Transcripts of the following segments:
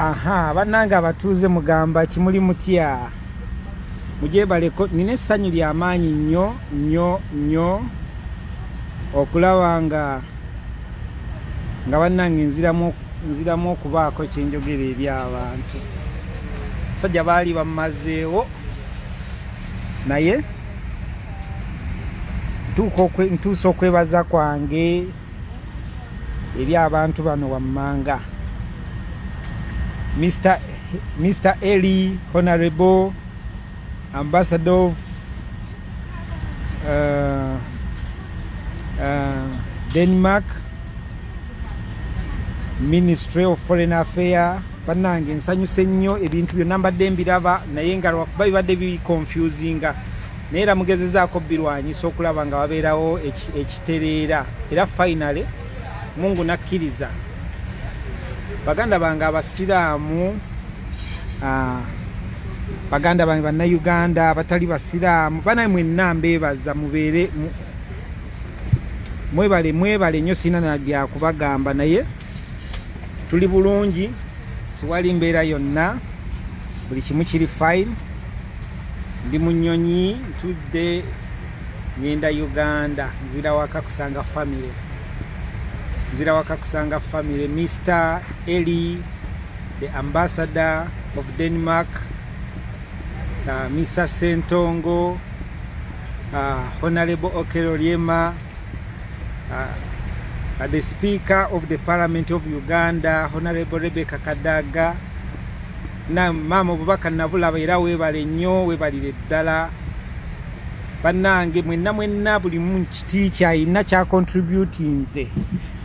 Aha, bannange abatuuze, mugamba kimuli mutya? Mujebaleko. Nina essanyu lyamaanyi nnyo nnyo nnyo okulaba nga bannange nziramu okubaako kyenjogera eri abantu. Sajja baali bammazeewo, naye ntuusa okwebaza kwange eri abantu bano wammanga. Mr. Eli, Honorable Ambassador of Denmark, Ministry of Foreign Affairs. Bannange, nsanyuse nnyo. Ebintu byonna mbadde mbiraba, naye nga lwakuba bibadde biconfusinga, naye era mugezezaako birwanyisa okulaba nga wabeerawo ekitereera. Era finally Mungu nakkiriza. Baganda bange abasiraamu, baganda bange Bannayuganda abatali basiraamu, banaye mwenna mbeebaza. Mubeere mwebale, mwebale nnyo. Sirina na byakubagamba, naye tuli bulungi, siwali mbeera yonna, buli kimu kiri fine. Ndi mu nnyonyi, ntudde, ngenda Uganda, nzira waka kusanga family, nzira waka kusanga family. Mr Eli, the Ambassador of Denmark, Mr Sentongo, Honorable Okello Oryema, the Speaker of the Parliament of Uganda, Honorable Rebecca Kadaga. Na maama, obubaka nabulaba, era weebale nnyo, weebalire ddala. Bannange mwenna mwenna, buli mu kiti kyayina kyacontributinze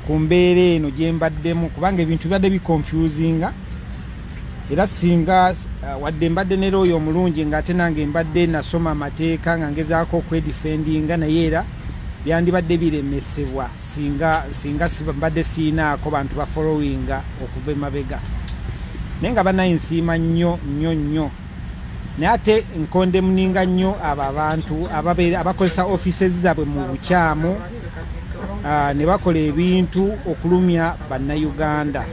ku mbeera eno gye mbaddemu, kubanga ebintu bibadde biconfusinga. Era singa wadde mbadde ne looya omulungi, ng'ate nange mbadde nasoma amateeka nga ngezaako okwedefendinga, naye era byandibadde biremesebwa singa mbadde siinaako bantu bafollowinga okuva emabega. Naye nga bannaye, nsiima nnyo nnyo nnyo. Naye ate ncondemninga nnyo abo abantu abakozesa offices zaabwe mu bukyamu, ne bakola ebintu okulumya Bannayuganda,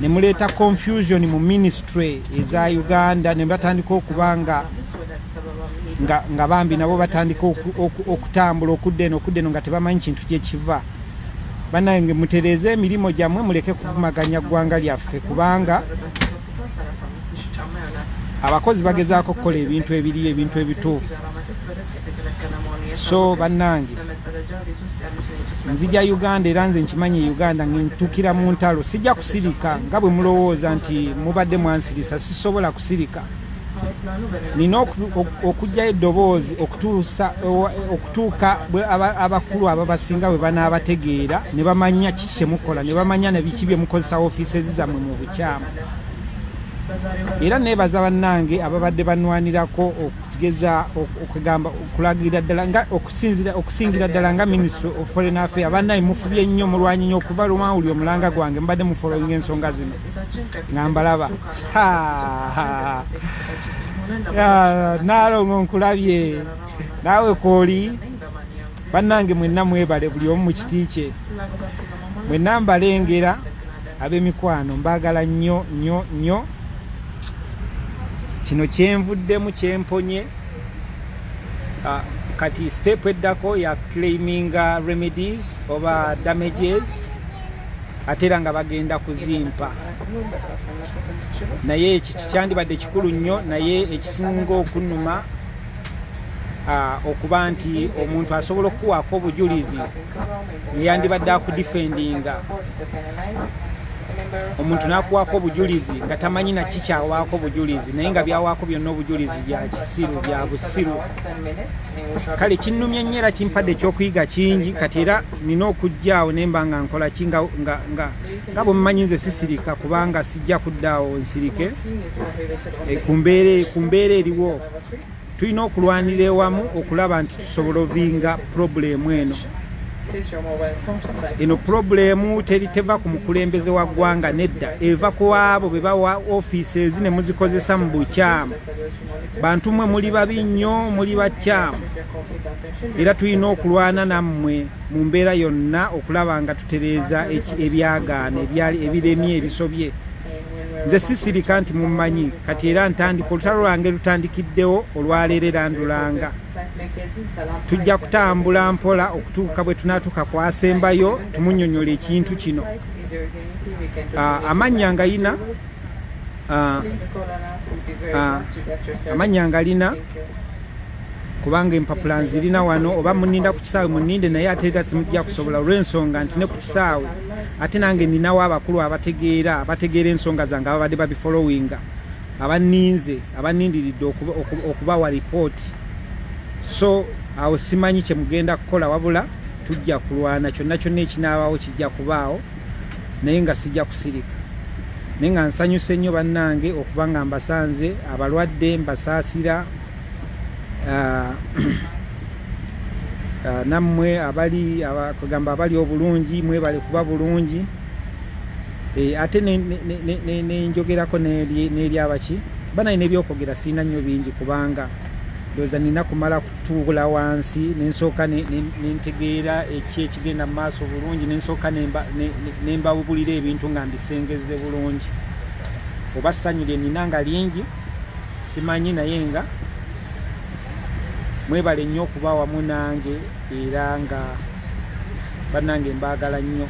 ne muleeta confusion mu ministry eza Uganda, ne batandika okuba nga bambi nabo batandika okutambula okudda eno, okudda eno, nga tebamanyi kintu gyekiva. Bannange, mutereeze emirimu gyammwe, muleke kuvumaganya ggwanga lyaffe, kubanga abakozi bagezaako okukola ebintu ebiriyo, ebintu ebituufu. So bannange, nzija Uganda, era nze nkimanyi Uganda ntuukira mu ntalo. Sijja kusirika nga bwe mulowooza nti mubadde mwansirisa. Sisobola kusirika, nina okuggyayo eddoboozi okutuuka abakulu ababasinga bwe banaabategeera, ne bamanya kiki kyemukola, ne bamanya ne biki bye mukozesa ofiises zammwe mu bukyamu. Era neebaza bannange ababadde banwanirako okugeza okugamba okulagira ddala nga okusingira ddala nga Ministry of Foreign Affairs. Bannaye, mufubye nnyo, mulwanyi nnyo. Okuva lwamawuli omulanga gwange, mubadde mufollowinga ensonga zino nga mbalaba. Naalongo, nkulabye naawe kooli. Bannange mwenna mwebale, buli omu mu kiti kye. Mwenna mbalengera, ab'emikwano, mbaagala nnyo nnyo nnyo. Kino kyenvuddemu, kyemponye. Kati step eddako ya claiminga remedies oba damages, ate era nga bagenda kuzimpa. Naye ekyo kyandibadde kikulu nnyo, naye ekisinga okunnuma, okuba nti omuntu asobola okukuwaako obujulizi yandibadde akudefendinga, omuntu n'akuwaako obujulizi nga tamanyi naki kyawaako obujulizi, naye nga byawaako byonna obujulizi bya kisiru, bya busiru. Kale kinnumye nnyo, era kimpadde ekyokuyiga kingi. Kati era nina okujja awo nemba nga nkola ki, nga bwe mumanyi nze sisirika, kubanga sijja kuddaawo nsirike ku mbeera eriwo. Tulina okulwanira ewamu okulaba nti tusolvinga problem eno. Eno problem teri teva ku mukulembeze wa ggwanga, nedda, eva ku abo be bawa offices ne muzikozesa mu bukyamu. Bantu mmwe muli babi nnyo, muli bakyamu, era tulina okulwana nammwe mu mbeera yonna okulaba nga tutereeza ebyagaana, ebyali ebiremye, ebisobye. Nze sisirika nti mummanyi kati, era ntandika olutalo lwange lutandikiddewo olwaleero, era ndulanga tujja kutambula mpola okutuuka bwe tunaatuuka kwasembayo tumunyonyola ekintu kino. Amannya ngayina, amannya ngalina kubanga empapula nzirina wano. Oba muninda ku kisaawe muninde, naye ate era simujja kusobola olw'ensonga nti ne ku kisaawe ate nange ninawo abakulu abategeera, abategeera ensonga zange, ababadde babifollowinga, abaninze, abanindiridde okubawa ripooti. So awo simanyi kyemugenda kukola, wabula tujja kulwana kyonna kyonna ekinaabaawo kijja kubaawo, naye nga sijja kusirika. Naye nga nsanyuse nnyo bannange okuba nga mbasanze. Abalwadde mbasaasira. Nammwe abali kugamba abali obulungi, mwebale kuba bulungi. Ate nenjogerako n'eri abaki banaye n'ebyokwogera sirina nnyo bingi, kubanga ndowooza nina kumala kutuula wansi nensooka nentegeera eki ekigenda mu maaso bulungi, nensooka nembawubulira ebintu nga mbisengeze bulungi. Oba ssanyu lye nina nga lingi simanyi, naye nga mwebale nnyo okuba wamu nange, era nga bannange mbaagala nnyo.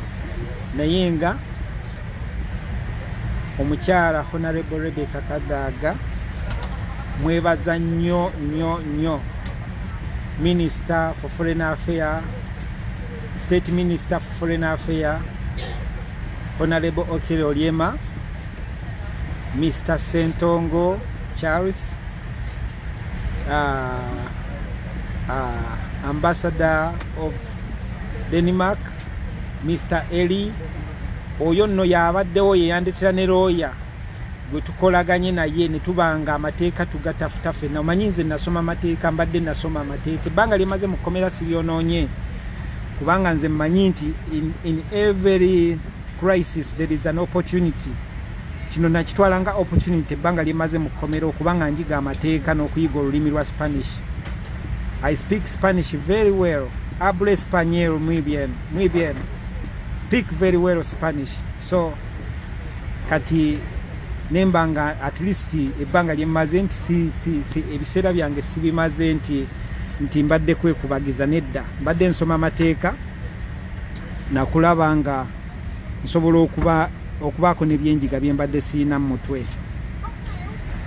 Naye nga omukyala Honorable Rebecca Kadaga mwebaza nnyo nnyo nnyo, Minister for Foreign Affair, State Minister for Foreign Affair Honorable Okello Oryema, Mr Sentongo Charles, Ambassador of Denmark Mr Eli. Oyo nno yabaddewo, yeyandetera ne looya gwe tukolaganye naye ne tubanga amateeka tugatafuta ffenna. Omanyi nze nasoma amateeka, mbadde nasoma amateeka ebbanga lyemaze mu kkomera siryonoonye, kubanga nze mmanyi nti in every crisis there is an opportunity. Kino nakitwala nga opportunity ebbanga lyemaze mu kkomera okubanga njiga amateeka n'okuyiga olulimi lwa Spanish. I speak Spanish very well. Hablo español muy bien, muy bien, speak very well Spanish. So kati nemba nga at least ebbanga lyemmaze nti si ebiseera byange sibimaze nti mbadde kwekubagiza, nedda, mbadde nsoma amateeka nakulaba nga nsobola okubaako nebyenjiga bye mbadde siina mu mutwe.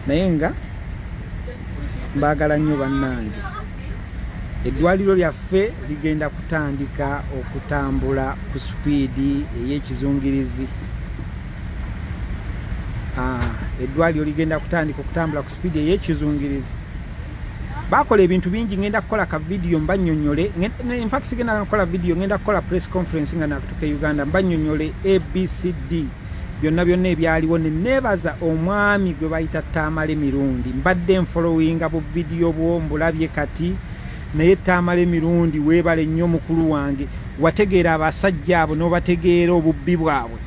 Naye nga mbaagala nnyo bannange. Eddwaliro lyaffe ligenda kutandika okutambula ku supiidi ey'ekizungirizi. Eddwaliro ligenda kutandika okutambula ku supiidi ey'ekizungirizi. Bakola ebintu bingi. Ngenda kukola ka vidiyo mbanyonyole. In fact sigenda kukola vidiyo, ngenda kukola press conference nga nakutuka e Uganda, mbanyonyole ABCD byonna byonna ebyaliwo. Ne neebaza omwami gwe bayita Tamale Mirundi. Mbadde nfollowinga bu vidiyo bwo, mbulabye kati. Naye Tamale Mirundi, weebale nnyo mukulu wange, wategeera abasajja abo n'obategeera obubbi bwabwe,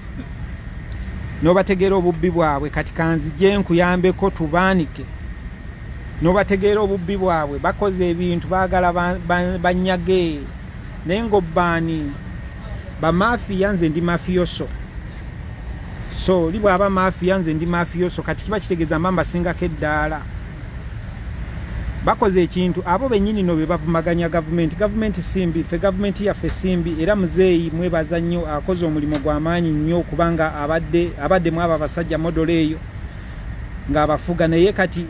n'obategeera obubbi bwabwe. Kati kanzije nkuyambeko tubaanike n'obategeera obubbi bwabwe. Bakoze ebintu, baagala banyage, naye ng'obbaani bamafiya. Nze ndi mafioso, so oli bw'aba mafiya, nze ndi mafioso. Kati kiba kitegeeza mba mbasingako eddaala. Bakoze ekintu, abo bennyini no be bavumaganya gavumenti. Gavumenti simbi, ffe gavumenti yaffe simbi, era muzeeyi mwebaza nnyo, akoze omulimu gw'amaanyi nnyo kubanga abadde mu abo abasajja modolo eyo ng'abafuga. Naye kati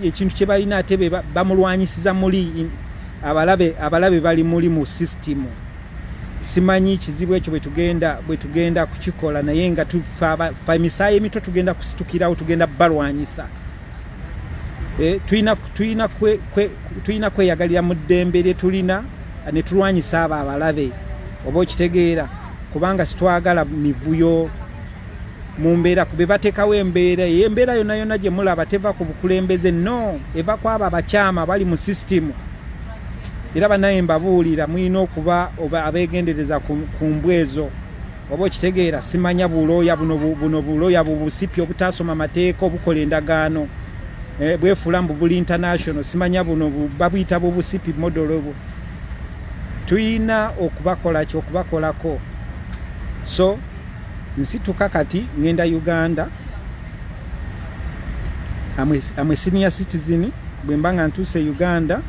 ekintu kye balina ate be bamulwanyisiza muli abalabe bali muli mu sisitimu. Simanyi kizibu ekyo bwe tugenda kukikola, naye nga tufa emisaayi emito tugenda kusitukirawo, tugenda balwanyisa. Tulina kweyagalira mu ddembe lye tulina ne tulwanyisa abo abalabe, oba okitegeera, kubanga sitwagala mivuyo mu mbeera be bateekawo embeera eyo. Embeera yonna yonna gye mulaba teva ku bukulembeze, no, eva ku abo abakyama bali mu sisitimu. Era bannaye mbabuulira, mulina okuba oba abeegendereza ku mbwa ezo, oba okitegeera. Simanya bulooya buno, buno bulooya bubusipi obutaasoma mateeka, obukola endagaano, bwefuula mbu buli international. Simanya buno babuyita bubusipi modolo bwo. Tuyina okubakola ki, okubakolako. So nsituka kati ngenda Uganda. Am a senior citizen. Bwe mba nga ntuuse Uganda,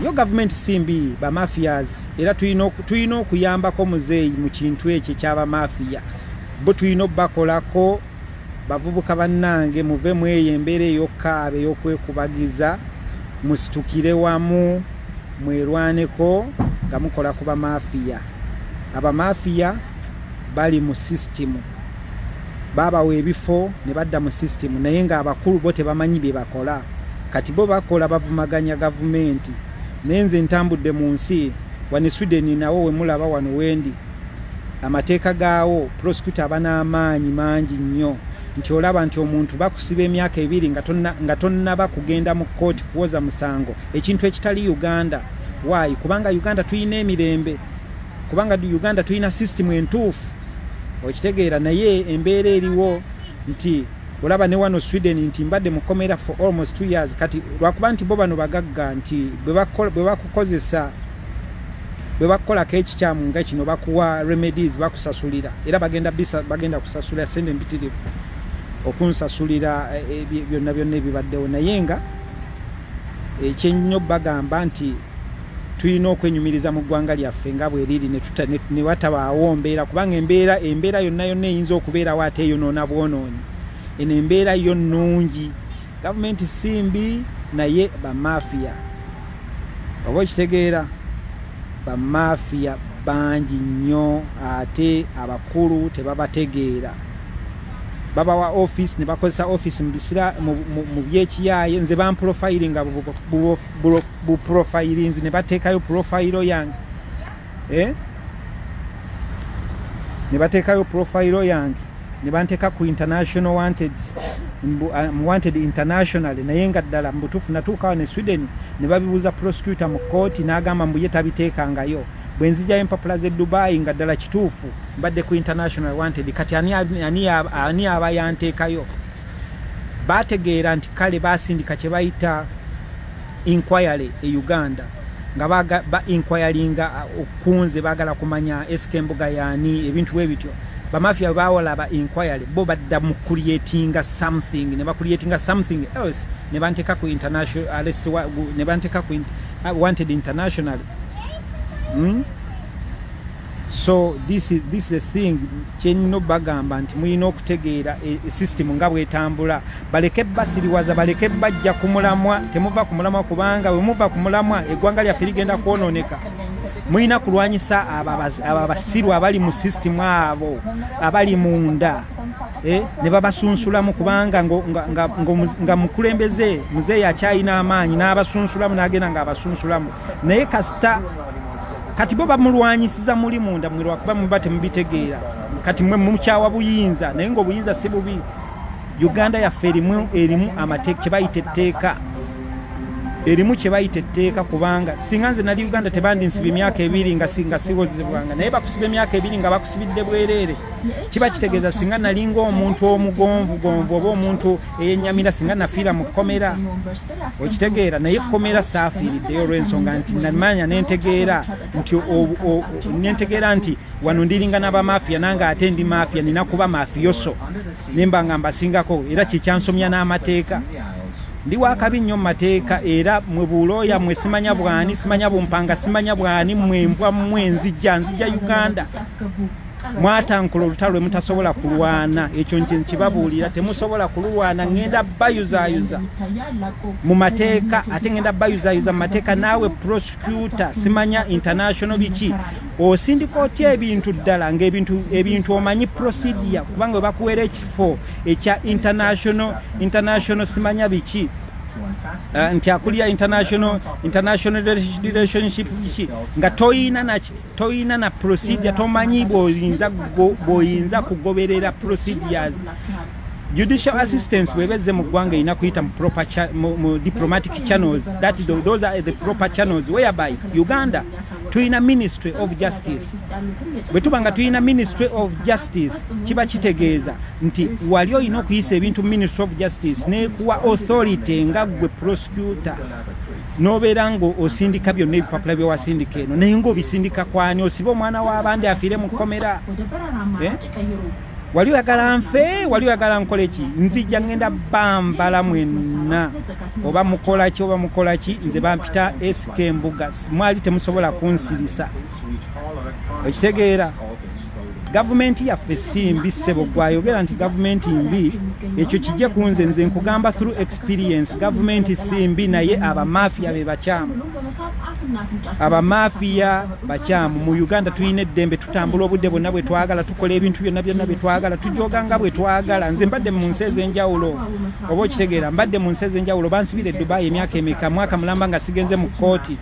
yo gavumenti si mbi, bamafias era tulina okuyambako muzeeyi mu kintu ekyo ekyabamafiya. Bo tulina obbakolako. Bavubuka bannange, muve mu eyo embeera ey'okukaaba, ey'okwekubagiza, musitukire wamu mwerwaneko nga mukola ku bamafiya. Abamafiya bali mu sisitimu, babawa ebifo ne badda mu sisitimu, naye ng'abakulu bo tebamanyi bye bakola. Kati bo bakola bavumaganya gavumenti. Naye nze ntambudde mu nsi wano Sweden, nawo we mulaba wano wendi, amateeka gaawo, prosecutor aba n'amaanyi mangi nnyo, nti olaba nti omuntu bakusiba emyaka 2 nga tonnaba kugenda mu kkooti kuwoza musango, ekintu ekitali Uganda. Why? Kubanga Uganda tulina emirembe, kubanga Uganda tulina sisitimu entuufu, okitegeera? Naye embeera eriwo nti olaba ne wano Sweden nti mbadde mukomera for almost 2 years. Kati lwakuba nti bo bano bagagga, nti bwe bakukozesa, bwe bakukolako ekikyamu nga kino, bakuwa remedies, bakusasulira, era bagenda kusasulira sente mpitirivu okunsasulira byonna byonna ebibaddewo. Naye nga ekyennyo bagamba nti tulina okwenyumiriza mu ggwanga lyaffe nga bweriri, ne watabaawo mbeera, kubanga embeera yonna yonna eyinza okubeerawo ate eyonoona bwonoonyi. Eno embeera yo nnungi, gavumenti si mbi, naye bamafiya, oba okitegeera, bamafiya bangi nnyo, ate abakulu tebabategeera. Babawa office ne bakozesa office mu byekiyaaye. Nze bamprofilinga buprofilinzi ne bateekayo profile yange, eh? Ne bateekayo profile yange ne banteeka ku international wanted, wanted international. Naye nga ddala mu butuufu natuukawo ne Sweden ne babibuuza prosecutor mu kooti, n'agamba mbu ye tabiteekangayo. Bwe nzijayo empapula z'e Dubai, nga ddala kituufu mbadde ku international wanted. Kati ani aba yanteekayo? Bategeera nti kale basindika kye bayita inquiry e Uganda, nga ba inquiringa okunze, baagala kumanya SK Mbuga yaani, ebintu bwe bityo. Bamafia bawalaba inquiry, bo badda mu creatinga something, ne bacreatinga something else, ne banteeka ku international arrest, ne banteeka ku wanted internationally. So this is a thing kyenina bagamba nti mulina okutegeera system nga bwetambula. Baleke basiriwaza, baleke bajja ku mulamwa. Temuva ku mulamwa, kubanga bwe muva ku mulamwa eggwanga lyaffe ligenda kwonooneka. Mulina kulwanyisa abo abasiru abali mu system, abo abali munda, ne babasunsulamu, kubanga nga mukulembeze muzeeyi akyalina amaanyi n'abasunsulamu, n'agenda ng'abasunsulamu. Naye kasita kati bo bamulwanyisiza muli munda mwe, lwakuba muba temubitegeera. Kati mwe mukyawa buyinza, naye ng'obuyinza si bubi. Uganda yaffe erimu amateeka, kye bayita etteeka, erimu kye bayita etteeka, kubanga singa nze nali Uganda tebandinsiba emyaka 2 nga siwozebwanga. Naye bakusiba emyaka 2 nga bakusibidde bwereere. Kiba kitegeeza singa nalinga omuntu omugonvugonvu oba omuntu eyenyamira, singa nafiira mu kkomera, okitegeera? Naye kkomera saafiiriddeyo olw'ensonga nti namanya nentegeera nti wano ndiringa n'abamafiya, nange ate ndi mafiya, nina kuba mafioso nemba nga mbasingako. Era kyekyansomya n'amateeka. Ndi wakabi nnyo mu mateeka. Era mwe bulooya mwe, simanya bwani, simanya bumpanga, simanya bwani, mwe mbwa mmwe, nzija Uganda. Mwatankula olutalo lwe mutasobola kulwana. Ekyo nti nkibabuulira, temusobola kululwana. Ŋŋenda bayuzayuza mu mateeka, ate ŋŋenda bayuzayuza mu mateeka. Naawe prosecutor, simanya international biki, osindika otya ebintu ddala ngaebintu ebintu omanyi procedure? Kubanga we bakuweera ekifo ekya international simanya biki, nti akulira international relationship biki, nga toyina na procedure, tomanyi bw'oyinza kugoberera procedures. Judicial assistance bwebezze mu ggwanga erina kuyita mu diplomatic channels. Those are the proper channels, whereby Uganda tulina Ministry of Justice. Bwe tuba nga tulina Ministry of Justice, kiba kitegeeza nti wali olina okuyisa ebintu mu Ministry of Justice nekuwa authority nga gwe prosecutor, n'obeera nga osindika byonna ebipapula byewasindika eno. Naye ngaobisindika kwani? Osibe omwana w'abandi afiire mu kkomera, eh? Wali oyagala nfe, wali oyagala nkole ki? Nzijja ngenda bambala mwenna, oba mukola ki oba mukola ki, nze bampita SK Mbuga, mwali temusobola kunsirisa. Okitegeera? Gavumenti yaffe si mbi, ssebo. Gwayogera nti gavumenti mbi, ekyo kijje ku nze. Nze nkugamba through experience, gavumenti si mbi, naye abamafiya be bakyamu. Abamafiya bakyamu. Mu Uganda tulina eddembe, tutambula obudde bwonna bwe twagala, tukola ebintu byonna byonna bye twagala, tujoga nga bwe twagala. Nze mbadde mu nsi ez'enjawulo, oba okitegeera, mbadde mu nsi ez'enjawulo. Bansibira e Dubai emyaka emeka, mwaka mulamba nga sigenze mu kooti,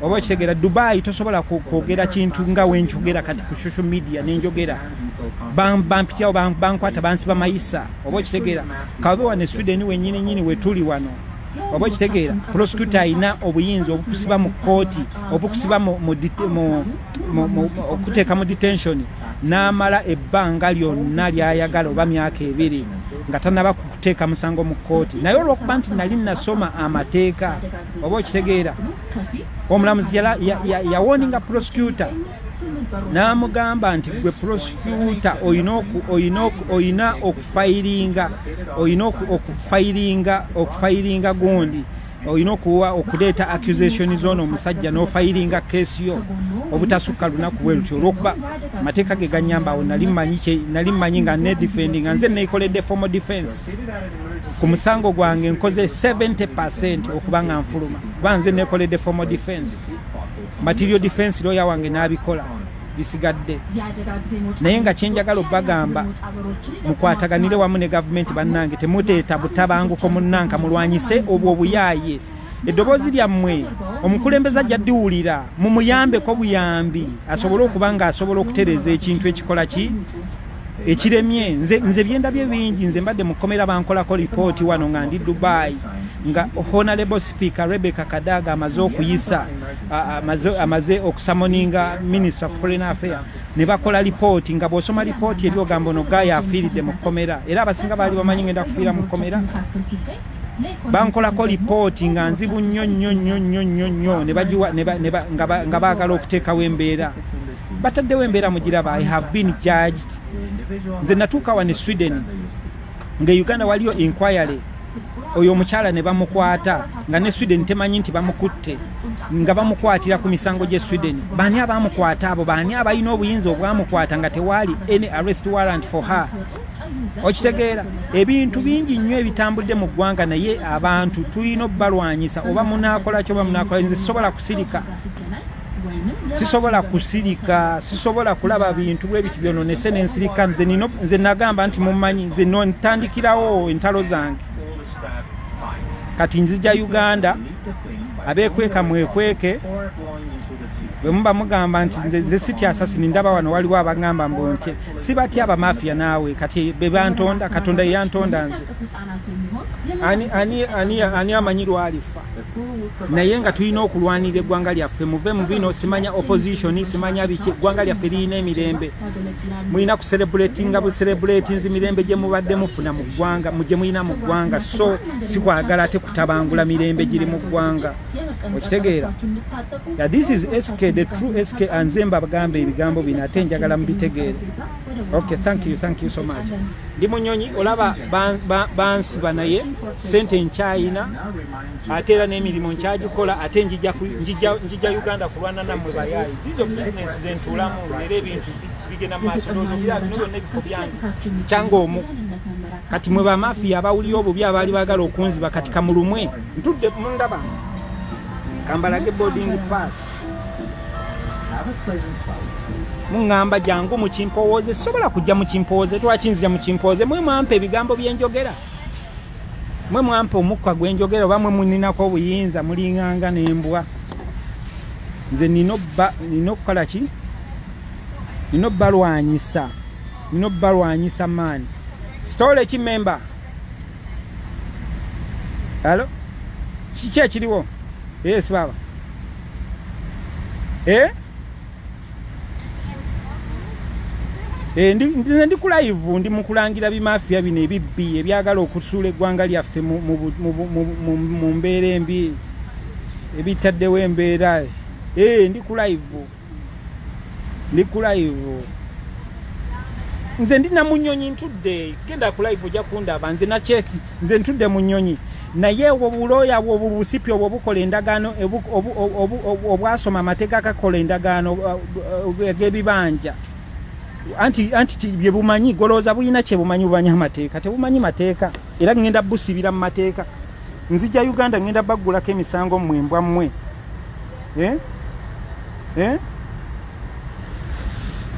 oba okitegeera. Dubai tosobola kwogera kintu nga wenjogera kati ku social media nenjogera, bampityawo, bankwata, bansiba mayisa, oba okitegeera. Kabe wano e Sweden wenyini nyini wetuli wano, oba okitegeera, prosecutor alina obuyinza obukusiba mu kooti, obukusiba okuteeka mu detention n'amala ebbanga lyonna lyayagala oba myaka 2 nga tanaba kuteeka musango mu kooti. Naye olwokuba nti nali nasoma amateeka, oba okitegeera, omulamuzi yawarninga prosecutor n'amugamba nti gwe prosecutor olina okufilinga, olina okufilinga gundi, olina okuwa okuleeta accusation z'ono omusajja n'ofilinga case yo obutasukka lunaku bwe lutyo. Olwokuba amateeka ge ganyamba, awo nali mmanyi nga nedefendinga, nze neekoledde formal defense ku musango gwange, nkoze 70% okuba nga nfuluma, kuba nze neekoledde formal defense, material defense lawyer wange n'abikola bisigadde. Naye nga kyenjagala obbagamba, mukwataganire wamu ne gavumenti. Bannange, temuteeta butabanguko munnanka, mulwanyise obwo obuyaaye. Eddoboozi lyammwe omukulembeze ajja ddiwulira, mumuyambeko buyambi asobole okuba nga asobola okutereeza ekintu ekikola ki ekiremye. Nze byendabye bingi. Nze mbadde mu kkomera, bankolako lipooti wano nga ndi Dubai, nga Honorable Speaker Rebecca Kadaga amaze okuyisa, amaze okusummoninga Minister of Foreign Affair, ne bakola lipooti. Nga bw'osoma lipooti eri ogamba ono gaya afiiridde mu kkomera, era abasinga baali bamanyi ngenda kufiira mu kkomera. Bankolako lipooti nga nzibu nnyo nnyo nnyo nnyo nnyo nnyo, ne bagiwa nga baagala okuteekawo embeera. Bataddewo embeera, mugiraba. I have been judged. Nze natuuka wano e Sweden nga e Uganda waliyo inquiry, oyo omukyala ne bamukwata nga ne Sweden temanyi nti bamukutte, nga bamukwatira ku misango gy'e Sweden. Baani abamukwata abo? Baani abalina obuyinza obwamukwata nga tewaali any arrest warrant for her? Okitegeera? Ebintu bingi nnyo ebitambudde mu ggwanga, naye abantu tulina obbalwanyisa. Oba munaakola ki, oba munaakola, nze sisobola kusirika, sisobola kusirika, sisobola kulaba bintu bwe biti byononese nensirika. Nze nagamba nti mumanyi, nze ntandikirawo entalo zange. Kati nzija Uganda, abeekweka mwekweke. Bwe muba mugamba nti nze sitya assassin, ndaba wano waliwo abagamba mbu nti sibatya abamafiya. Naawe kati be bantonda, Katonda ye yantonda nze. Ani amanyi lwalifa? Naye nga tulina okulwanirira eggwanga lyaffe. Muve mu bino simanya opposition, simanya biki. Eggwanga lyaffe lirina emirembe, mulina kucelebratinga bucelebratinzi mirembe gye mubadde mufuna mu ggwanga, gye mulina mu ggwanga. So sikwagala ate kutabangula mirembe giri mu ggwanga, okitegeera? Yeah, this is SK, the true SK. Anze mbagamba ebigambo bino ate njagala mubitegeere. Okay, thank you, thank you so much. Ndi munyonyi, olaba bansiba, naye sente nkyayina, ate era n'emirimu nkyagikola, ate njija Uganda kulwana nammwe bayaayi. Zizo business zentuulamu, era ebintu bigenda mu maaso. Ndowooza obiraba bino byonna ebifo byange kyanga omu. Kati mwe bamafiya abawulira obubi abaali baagala okunziba, kati kamulumwe ntudde mundaba, kambalage boarding pass. Muŋŋamba jangu mu kimpowooze, sobola kujja mu kimpowooze. Lwaki nzija mu kimpowooze? Mwe mwampa ebigambo byenjogera, mwe mwampa omukka gwenjogera, oba mwe muninako obuyinza? Mulinganga n'embwa. Nze nina okukola ki? Nina obbalwanyisa, nina obbalwanyisa maani. Sitole ki memba? Alo, kiki ekiriwo? Yes baba. Eh? Eh, nze ndi ku live, ndi mu kulangira bimafiya bino ebibbi ebyagala okusuula eggwanga lyaffe mu mbeera embi, ebitaddewo embeera. Eh, ndi ku live, ndi ku live. Nze ndi na munyonyi ntudde, genda ku live ojja kundaba, nze na cheki, nze ntudde mu nnyonyi. Naye obwo bulooya obwo busipi obwo bukola endagaano, obwasoma amateeka gakola endagaano ag'ebibanja. Anti bye bumanyi, golooza bulina kye bumanyi, bumanyi amateeka, tebumanyi mateeka. Era ngenda busibira mu mateeka. Nzija Uganda ngenda baggulako emisango mmwe mbwa mmwe. Eh? Eh?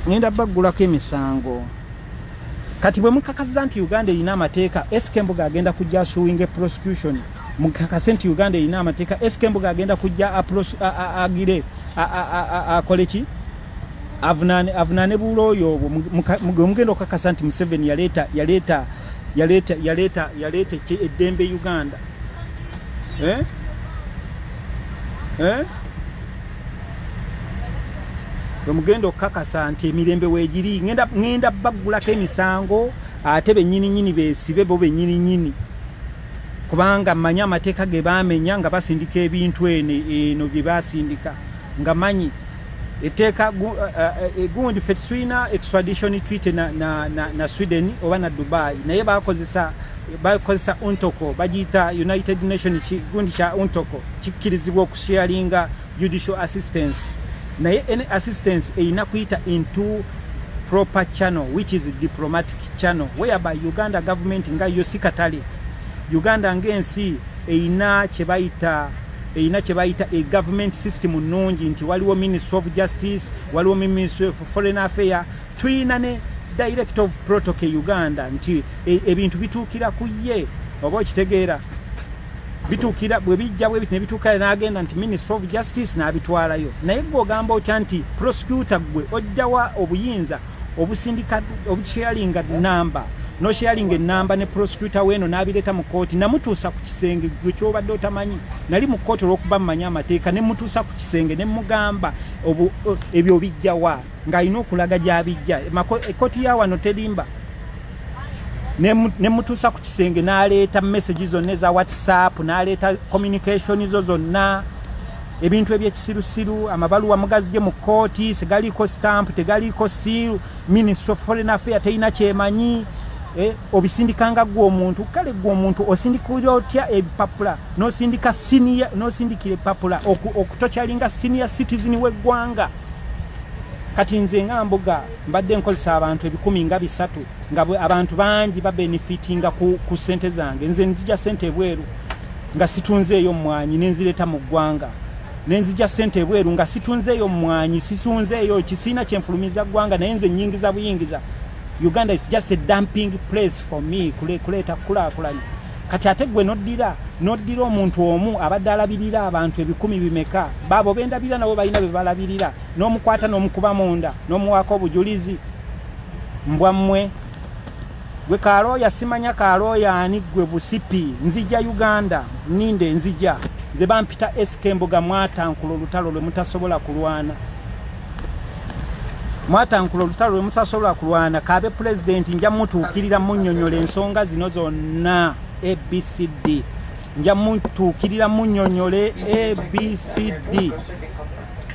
Ngenda baggulako emisango. Kati bwe mukakasiza nti Uganda erina amateeka, SK Mbuga agenda kujja asuinga prosecution. Mukakase nti Uganda erina amateeka, SK Mbuga agenda kujja agire akole ki? Avunaane bulooyo obwo. Mugenda okukakasa nti Museveni yaleeta eddembe Uganda. Eh? Eh? Bwe mugenda okukakasa nti emirembe weegiri, ngenda baggulako emisango ate bennyininyini beesibe bo bennyininyini, kubanga mmanyi amateeka ge baamenya nga basindika ebintu eno bye basindika, nga manyi etteeka gundi. Ffe tulina extradition treaty na Sweden oba na Dubai, naye bakozesa UNTOC, bagiyita United Nation gundi kya UNTOC, kikkirizibwa okusharinga judicial assistance, naye any assistance erina kuyita into proper channel, which is diplomatic channel, whereby Uganda government nga yo si katale. Uganda ng'ensi erina kye bayita a government system nnungi, nti waliwo Ministry of Justice, waliwo Ministry of Foreign Affair, tuyina ne Director of Protocol Uganda, nti ebintu bituukira ku ye, oba okitegeera, bituukira bwe bijja bwe biti ne bituukira n'agenda nti Ministry of Justice n'abitwalayo. Naye gwe ogamba otya nti prosecutor, gwe ojjawa obuyinza obusindika obusharinga namba, nosharinga enamba ne prosecutor weeno n'abireeta mu kooti, namutuusa ku kisenge? Gwe kyobadde otamanyi, nali mu kooti olw'okuba mmanyi amateeka, ne mutuusa ku kisenge ne mugamba ebyo bijjawa, ng'alina okulaga gy'abijja. Ekooti ya wano terimba. Ne mutuusa ku kisenge n'aleeta message zonna eza WhatsApp, n'aleeta communication zo zonna, ebintu ebyekisirusiru, amabaluwa mugazije mu kooti tegaliiko stamp, tegaliiko seal, Ministry of Foreign Affair terina kyemanyi. Obisindikanga gwe omuntu. Kale gwe omuntu osindikira otya ebipapula, nosindika senior, nosindikira ebipapula okutokyalinga senior citizen w'eggwanga? Kati nze nga Mbuga mbadde nkozesa abantu 300,000, nga abantu bangi babenefitinga ku sente zange. Nze nzija sente ebweru nga situnzeeyo mmwanyi, nenzireta mu ggwanga, nenzija sente ebweru nga situnzeeyo mmwanyi, situnzeeyo kisiina kyenfulumiza ggwanga, naye nze nyingiza buyingiza. Uganda is just a dumping place for me kuleeta kulaakulanya. Kati ate gwe noddira omuntu omu abadde alabirira abantu ebikumi bimeka, baabo bendabira nabo balina be balabirira, n'omukwata n'omukuba munda n'omuwaako obujulizi. Mbwa mmwe, gwe kalooya, simanya kalooya ani gwe busipi. Nzija Uganda, ninde nzija. Nze bampita SK Mbuga. Mwatankula olutalo lwe mutasobola kulwana, mwatankula olutalo lwe mutasobola kulwana. Kabe pulezidenti, nja mutuukirira munnyonnyola ensonga zino zonna ABCD, nja mutuukirira munnyonnyole ABCD.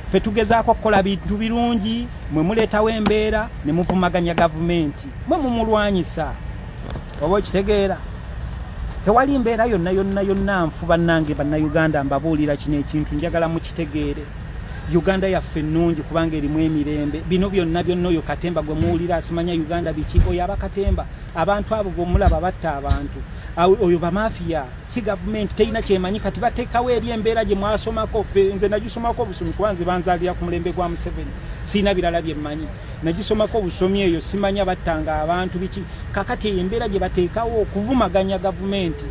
Ffe tugezaako okukola bintu birungi, mwe muleetawo embeera ne muvumaganya gavumenti, mwe mumulwanyisa, oba okitegeera? Tewali mbeera yonna yonna yonna nfu. Bannange Bannayuganda, mbabuulira kino ekintu, njagala mukitegeere. Uganda yaffe ennungi kubanga erimu emirembe. Bino byonna byonna, oyo katemba gwe muwulira asimanya Uganda biki, oyo abakatemba abantu abo bwomulaba batta abantu, oyo bamafiya, si gavumenti, terina kyemanyi. Kati bateekawo eri embeera gye mwasomako. Ffe nze nagisomako obusomi, kuba nze banzaalira ku mulembe gwa Museveni, siina birala bye mmanyi, nagisomako obusomi eyo, simanya battanga abantu biki. Kakati eyo embeera gye bateekawo okuvumaganya gavumenti,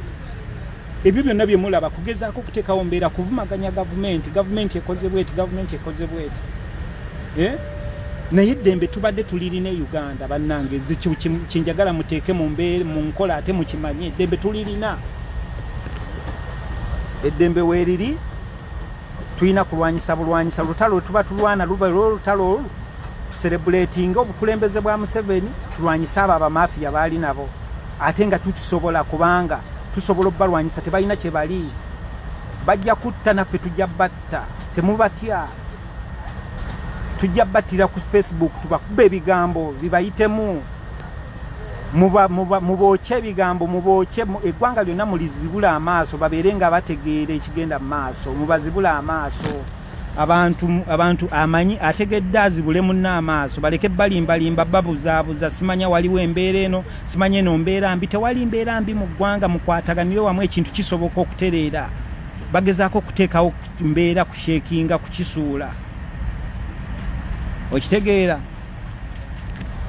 ebyo byonna bye mulaba kugezaako okuteekawo mbeera kuvumaganya gavumenti. Gavumenti ekoze bweti, gavumenti ekoze bweti, eh? Naye eddembe tubadde tulirina e Uganda. Bannange, nze kyenjagala muteeke mu mbeere mu nkola, ate mukimanye, eddembe tulirina, eddembe weeriri. Tulina kulwanyisa bulwanyisa lutalo lwe tuba tulwana, luba lwolutalo olwo tuserebuletinga obukulembeze bwa Museveni, tulwanyise abo abamafiya baali nabo, ate nga tukisobola, kubanga tusobola okubalwanyisa. Tebalina kye bali, bajja kutta, naffe tujja batta. Temubatya, tujja battira ku Facebook, tubakuba ebigambo bibayitemu. Mubookye ebigambo, mubookye eggwanga lyonna, mulizibula amaaso, babeere nga bategeera ekigenda mu maaso. Mubazibula amaaso abantu amanyi ategedde azibule munna amaaso, baleke balimbalimba, babuzaabuza. Simanya waliwo embeera eno, simanya eno mbeera mbi. Tewali mbeera mbi mu ggwanga. Mukwataganire wamu, ekintu kisoboka okutereera. Bagezaako okuteekawo mbeera kushakinga, kukisuula. Okitegeera?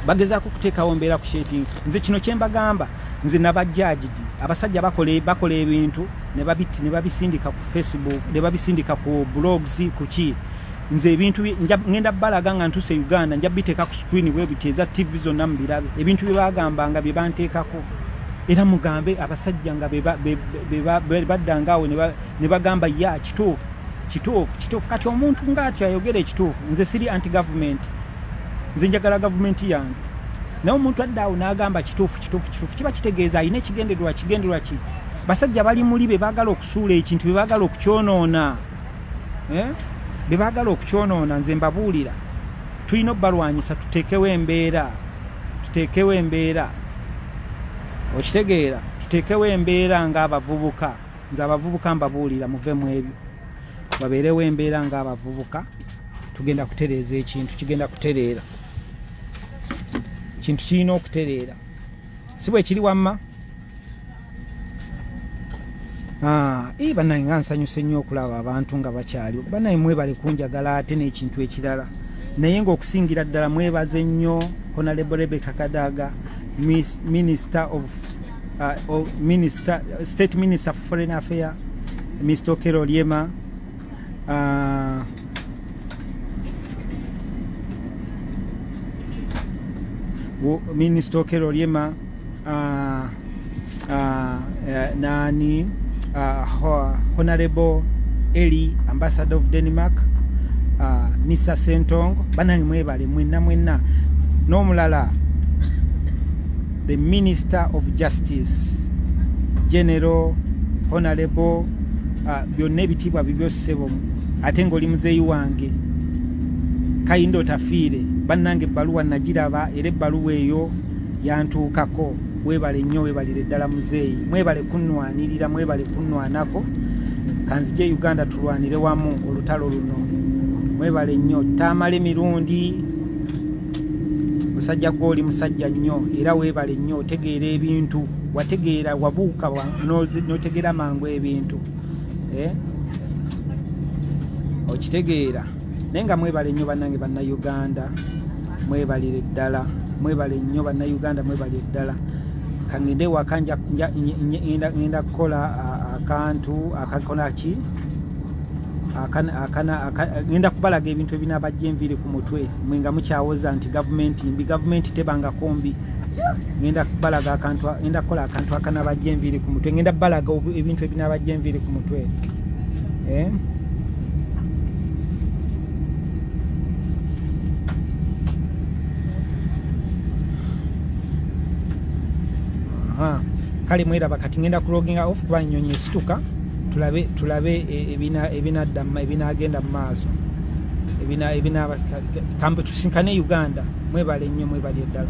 Bagezaako okuteekawo mbeera kushakinga. Nze kino kyembagamba, nze nabajjagidi abasajja bakola ebintu ne babisindika ku Facebook, ne babisindika ku blogs, kuki. Nze ebintu ngenda balaga nga ntuuse Uganda, nja biteeka ku screen bwe biti eza TV zonna mubirabe, ebintu bye bagambanga, bye banteekako. Era mugambe abasajja nga baddanga awo ne bagamba, "Ya, kituufu, kituufu, kituufu." Kati omuntu ng'atyo ayogera ekituufu. Nze siri anti government, nze njagala gavumenti yange, naye omuntu adda awo n'agamba kituufu, kituufu, kituufu, kiba kitegeeza alina ekigendererwa. Kigendererwa ki? Basajja bali muli be baagala okusuula ekintu, be baagala okukyonoona, eh? Be baagala okukyonoona. Nze mbabuulira, tulina obbalwanyisa, tuteekewo embeera, tuteekewo embeera. Okitegeera? Tuteekewo embeera ng'abavubuka. Nze abavubuka mbabuulira, muve mu ebyo, babeerewo embeera ng'abavubuka. Tugenda kutereeza ekintu, kigenda kutereera, kintu kirina okutereera, si bwe kiri? Wamma bannange, nga nsanyuse nnyo okulaba abantu nga bakyaliwo. Bannange, mwebale kunjagala. Ate n'ekintu ekirala, naye ng'okusingira ddala mwebaze nnyo Honorable Rebecca Kadaga, Minister of Minister, State Minister for Foreign Affairs, Mr Okello Oryem, Minister Okello Oryem, nani, Honorable Eli, Ambassador of Denmark, Mr Sentongo. Banange, mwebale mwenna mwenna. N'omulala, the Minister of Justice, General Honorable, byonna ebitiibwa bibyo, ssebo, ate ng'oli muzeeyi wange Kahinda Otafiire. Bannange, ebbaluwa nagiraba, era ebbaluwa eyo yantuukako. Weebale nnyo, weebalire ddala muzeeyi. Mwebale kunnwanirira, mwebale kunnwanako. Kanzije Uganda tulwanire wamu olutalo luno. Mwebale nnyo. Tamale Mirundi, musajja gwoli musajja nnyo, era weebale nnyo, otegeera ebintu, wategeera, wabuuka n'otegeera mangu ebintu, eh? Okitegeera? Naye nga mwebale nnyo bannange Bannayuganda, mwebalire ddala, mwebale nnyo Bannayuganda, mwebalire ddala. Kangende ewaka, ngenda kukola akantu akakola ki, ngenda kubalaga ebintu ebinabajja enviiri ku mutwe, mwe nga mukyawoza nti gavumenti mbi. Gavumenti tebangako mbi. Ngenda kubalaga akantu, ngenda kukola akantu akanabajja enviiri ku mutwe. Ngenda balaga ebintu ebinabajja enviiri ku mutwe, eh? Aha. Kale mweraba, kati ngenda kuloginga off kuba ennyonyi esituka. Tulabe ebinadda, ebinagenda mu maaso, ebina tusinkane Uganda. Mwebale nnyo, mwebale ddala.